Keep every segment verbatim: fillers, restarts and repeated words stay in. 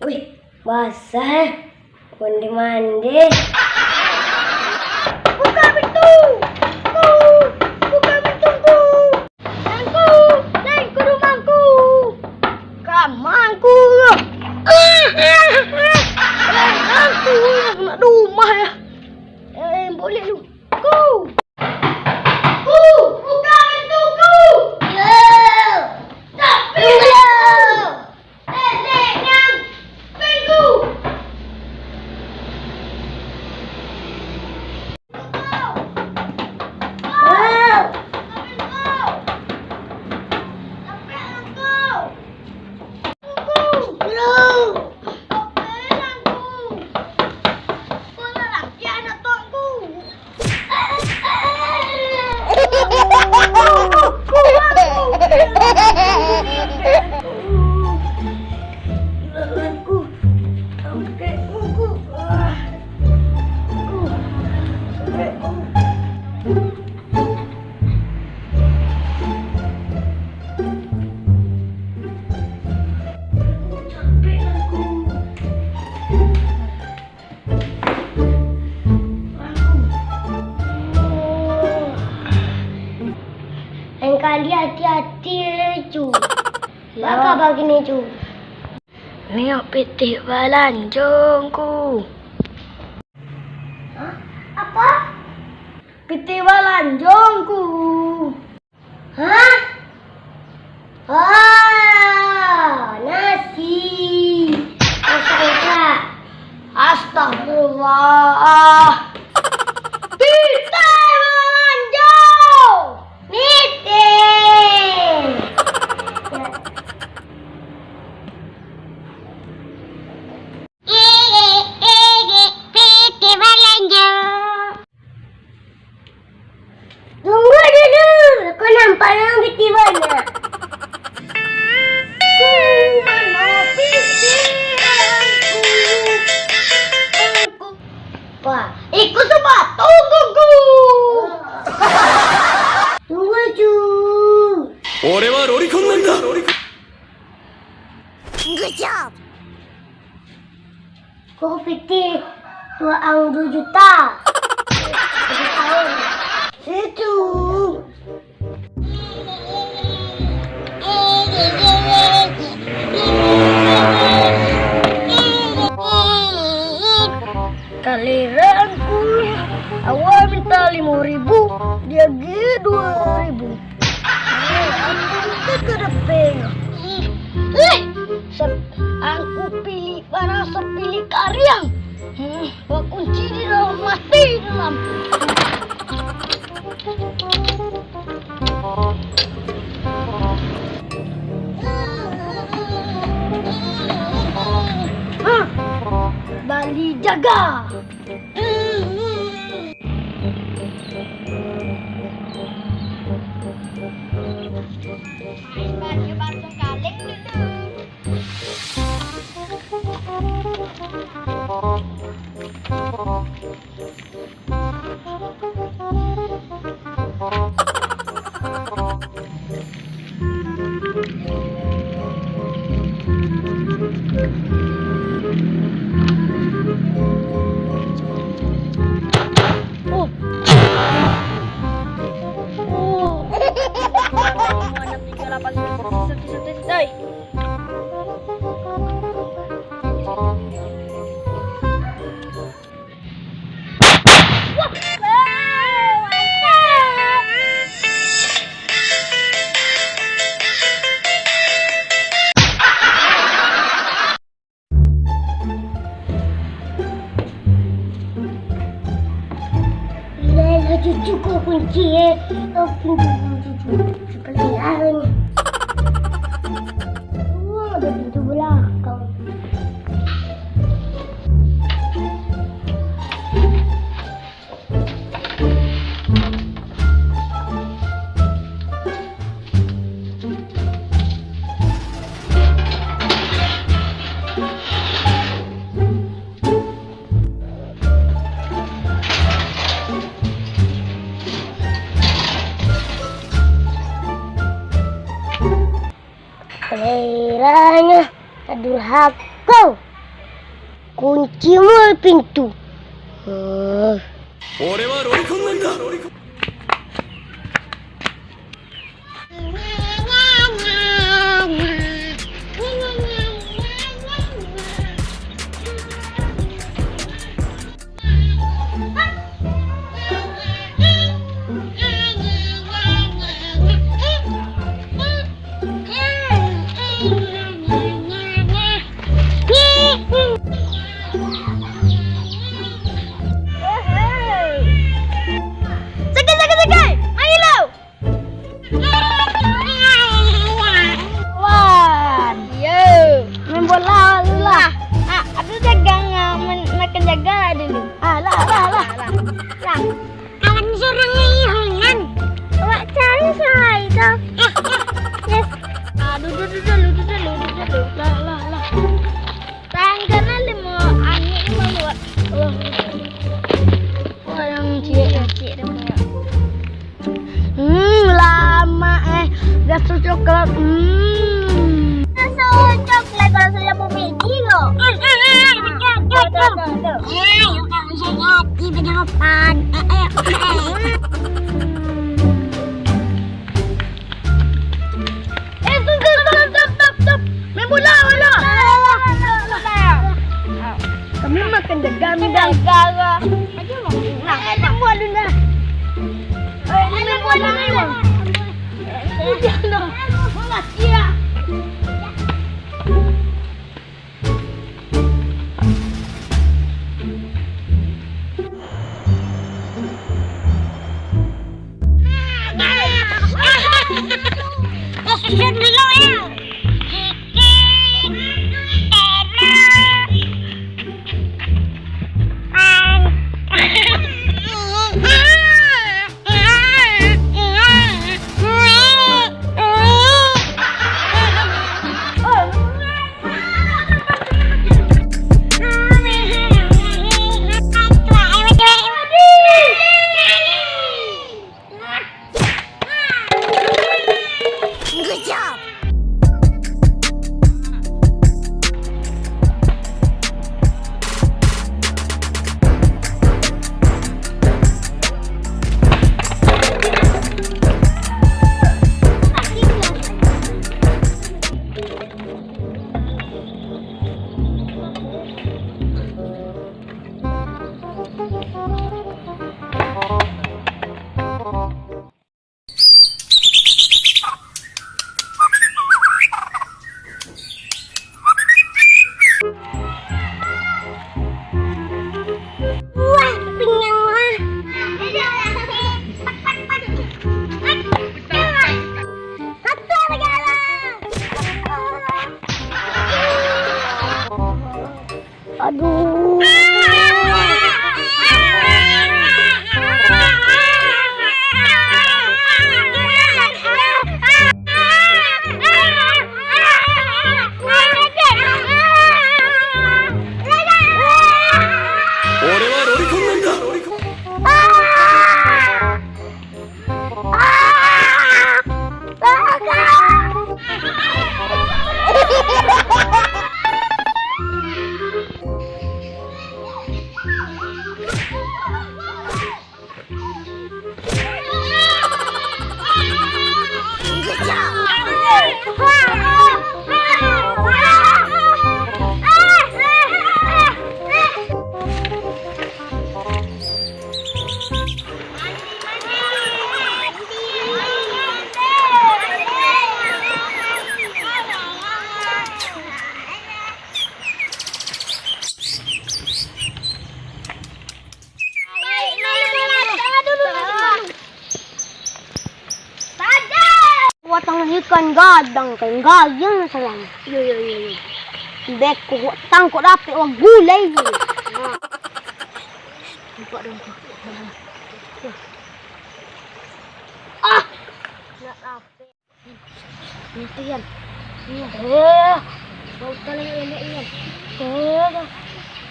Wih, basah, eh. Mandi-mandi. Buka pintu! Ku! Buka pintu, Ku! Nangku! Nangku, rumahku! Kamangku! Nangku! Nak rumah ya? Eh, boleh lu. Ku! Ku! Buka pintu, Ku! Yo! Tapi yo! Nenek nang pengku! Ku! Ku! Tapi aku! Ku! Ku! Tapi aku! Bola lagi anak tuanku! Lain kali ati-ati, Cu. Baa ka bagini, Cu? Niok pitih balanjo, Ngku. Hah? Apa? Pitih balanjo, Ngku. Hah? Oh, nasi. Masak-masak. Astagfirullah. Pitih balanjo. Pitih. Pitih balanjo. Tunggu dulu, kok nampak nan pitih banyak. Ku, mano pitih balanjo? Ku, pa, iko sapatu, Gugu. Tunggu, Cu. Ore wa lorikon nanda. Good job. Ko pitih tuak ang duo juta. Situ. Kaliraan ku, awak minta limo ribu, diagiah duo ribu. Eh, ampun, ka kadapek. Eh, sep-, angku pilih barang sapilih kariang. Hmm, bakunci di dalam, mati di dalam. Hmm, bali jaga. Oh. Oh. Anak tiga lapan satu satu satu, dai. Lah, lah, cucu ko kunci, eh. Oh, pintu cucu. Cucu kalian. Wah, ada pintu belakang. Aku kunci mul pintu. Hah. Sakai, sakai, sakai! Mari lo! Wan. Yo. Main bola dulu lah. Ah, ado jagang, ah, man-, makan jagang lah dulu. Ah, lah, lah, lah. Lah. Kawan surang ni Holan. Awak cari suai tu. Yes. Ah, duduk, duduk dulu, duduk dulu, duduk dulu. Lah, lah, lah. Tangga na limo, anik limo buah. Oh. Orang ciek, ciek dah banyak. Hmm, lama eh. Raso coklat. Hmm. Raso coklat, raso lampu midi lo. Eh, stop, stop, stop, stop, stop. Main bola, bola. Kami makan jaga, makan jaga. Nah, main bola dulu lah. Eh, main bola dulu. Udah, no. Bola, iya. Good job. Wah, kenyang lah. Aduh. Watang ikan gadang, kan gadang sayang. Yo, yo, yo, yo. Beko, tangkok dapek, wah, gulai. Nampak dong. Ah! Nak dapek. Itu, Yan. Iya. Eh, bau talang enak, Yan. Eh, dah.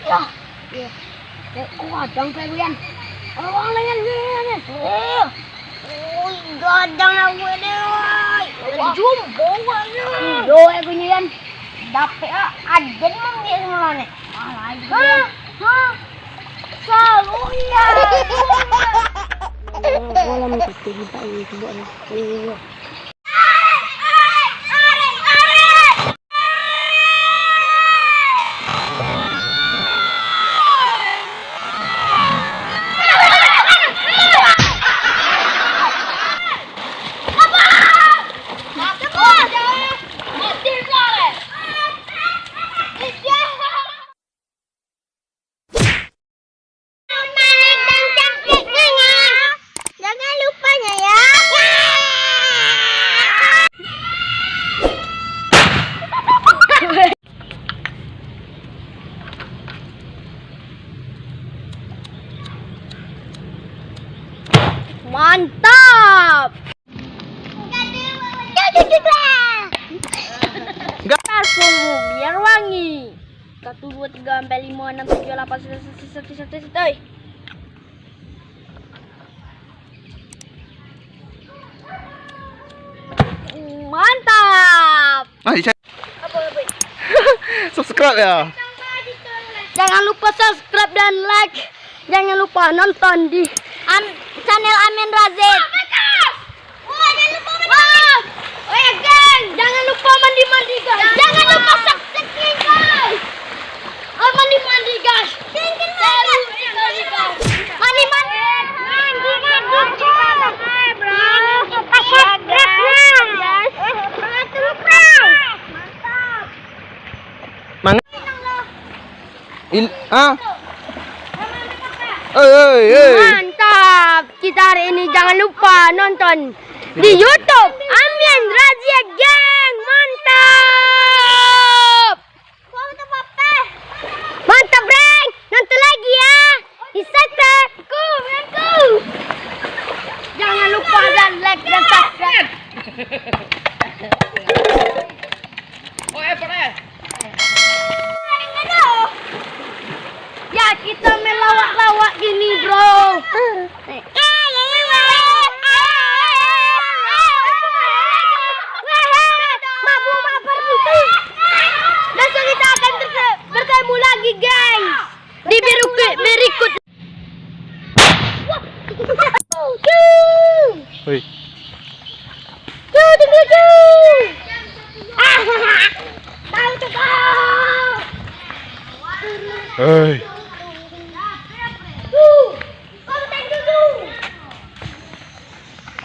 Lah. Iya. Eh, kok ada sampai, Yan? Orang lain, Yan, Yan, Yan. Eh. Ui, gadang lah gue deh, woi. Wah. Jumbo, woi, Yan. Indo, eh, gue, Yan. Capek ah, aden mambiak semula ni. Hah? Hah? Salu iya. Oh, malam itu tiba ini buat ni. Iya. Jangan lupanya ya. Mantap. Parfummu biar wangi. Satu, dua, tiga, empat, lima, enam, tujuh, delapan, sembilan, sepuluh, sebelas, dua belas, tiga belas, tiga belas, tiga belas. Mantap. Ah, di channel. Apa, apa? Subscribe ya. Jangan lupa subscribe dan like. Jangan lupa nonton di am-, channel Amin Razid. Wah, jangan lupa mandi-mandi. Wah. Oh ya, geng, jangan lupa mandi-mandi, guys. Jangan lupa subscribe, guys. Oh, mandi-mandi, guys. Geng, geng, geng. Mandi-mandi. Mandi-mandi, bro. Subscribe, guys. Mantap. Il-, ah. Oi, oi, oi. Mantap. Kita hari ini jangan lupa nonton di YouTube Amin Razia Gang. Mantap. Mantap, Bray. Nonton lagi ya. Di subscribe. Ku, ku. Jangan lupa dan like dan subscribe. Oh, eh, pernah. Ya, kita melawak-lawak gini, bro. Besok kita akan berke-, bertemu lagi, guys. Di berikut, berikut. Hei. Hei.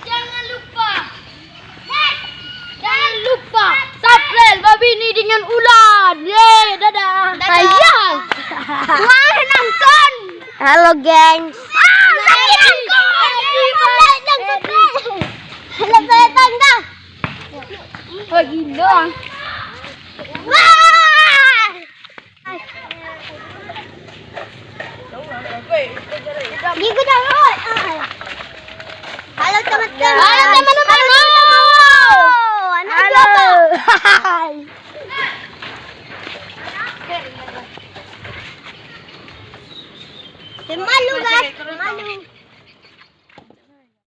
Jangan lupa. Jangan lupa. Saprel babini dengan ular. Ye, dadah. Dadah. Sayang. Wah, nonton. Halo, gengs. Ah, sakit aku. Sakit aku. Halo, saya tangga. Oh, gila. Wah. Halo, teman-teman. Halo, teman-teman.